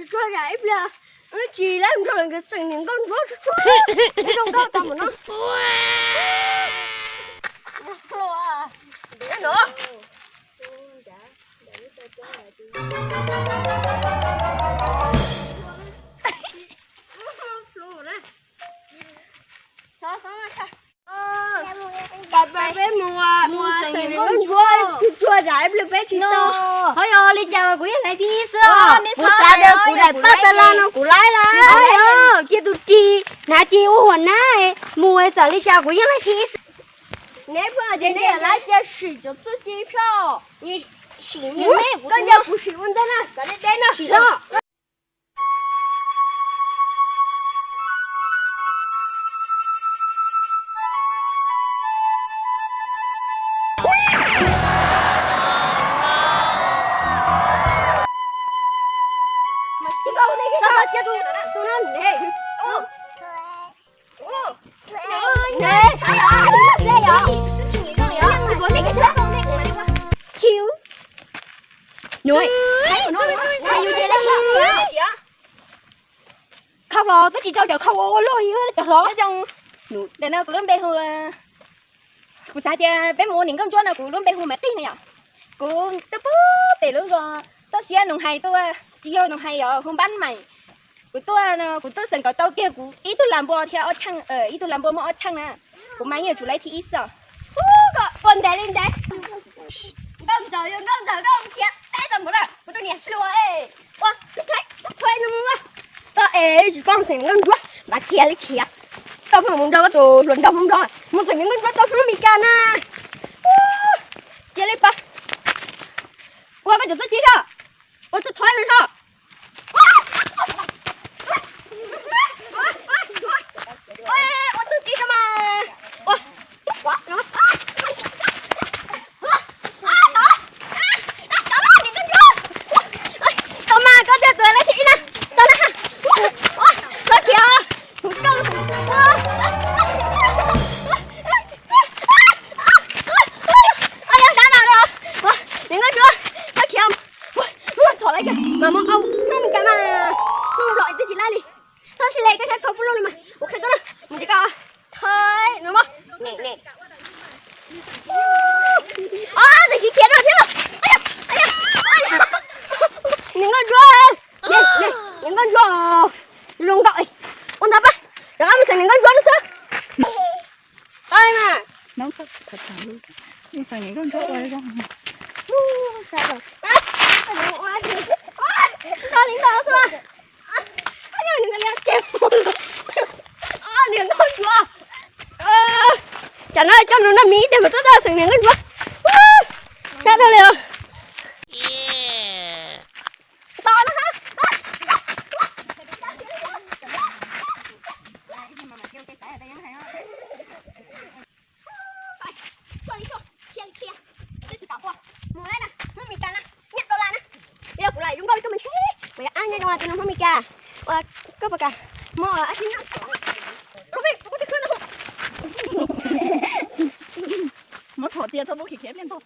Tsuag zam ib pliag, wb tsis laib nrog nkawd txeem niam nkauj ntsuab tsuag tsuag, zoo nkauj tau mus no. Peb mus, mus xeem niam nkauj ntsuab tsuag zam ib pliag peb tsis tau. Ho yog li cas los kuv yeej hlais thib ib xwb os. Kuv xav tias kuv daim paj tas los no kuv laib lawm. Cia tus ris hnav ris ua huam nab mus, txawm li cas kuv yeej hlais thib ib xwb. Neb pheej hais tias neb yuav laib cia sim cov txuj ci phauj. Koj ncaws kuv sim ua ntej na, kom deb deb no sim no. Khau los twb tsis rau cov khau ua luaj li cov hlob. Ntawm no kuv lub npe hu, kuv xav tias peb mus ua niam nkauj ntsuab no kuv lub npe hu Maiv Qij na yom. Kuv twb pub pem lub zos toj siab Noog Hais tuaj, tsis yog Noog Hais yom, hu Npab Maim. Kuv tuaj no kuv twb xeem kom tau kiag kuv ib tug lam npua thiab ob cheej, ib tug lam npua muaj ob cheej na. Kuv mas yeej yuav tsum laib thib ib xwb os. Ua ntev li ntev, nkauj ntxawm yog nkauj ntxawm nkauj khiav teb tau npaum no kuv tus niam hluas. Ua, koj es tsis paub xeem nkauj ntsuab mas khiav li khiav. Koj pheej mus nrog koj tus hluas nraug Hmoob Nplog mus xeem nkauj ntsuab tau Hmoob Mes Kas na. Cia li pab. Ua koj cov txuj ci zog, ua txuj thov no zog. Ua txuj ci zog mas. Tau mas, koj tiag tus laib thib ib na. Tau na. Koj khiav, kuv coj. Yog dab no, niam nkauj ntsuab, koj khiav. Muab txhom lawm mas muab au Hmoob Mes Kas mas, Hmoob Nplog twb tsis laib li. Tab sis li koj saib thauj pub lub li mas kuv qhia koj na, mus ces koj thawb no mog. Tab sis khiav dua thiab. Niam nkauj ntsuab, niam nkauj ntsuab, zoo nkauj. Ua ntawd pab, rov qab mus xeem niam nkauj ntsuab no xwb. Tau li mas. Xeem niam nkauj ntsuab ua zoo. Tau li ntawd xwb. Niam nkauj ntsuab, tsam no coj nws noj mis tiag mas twb tau xeem niam nkauj ntsuab. Sab dhau li os. Mus na, Hmoob Mes Kas na, nyiaj dollar na. Yog kuv lam zoo nkauj li koj mas ntshe kuv yuav ab nyob zoo tus no Hmoob Mes Kas. Ua koj puas kam muab ab tsi nyob? Muab thom tias txhob muab khiav khiav pliag ntog.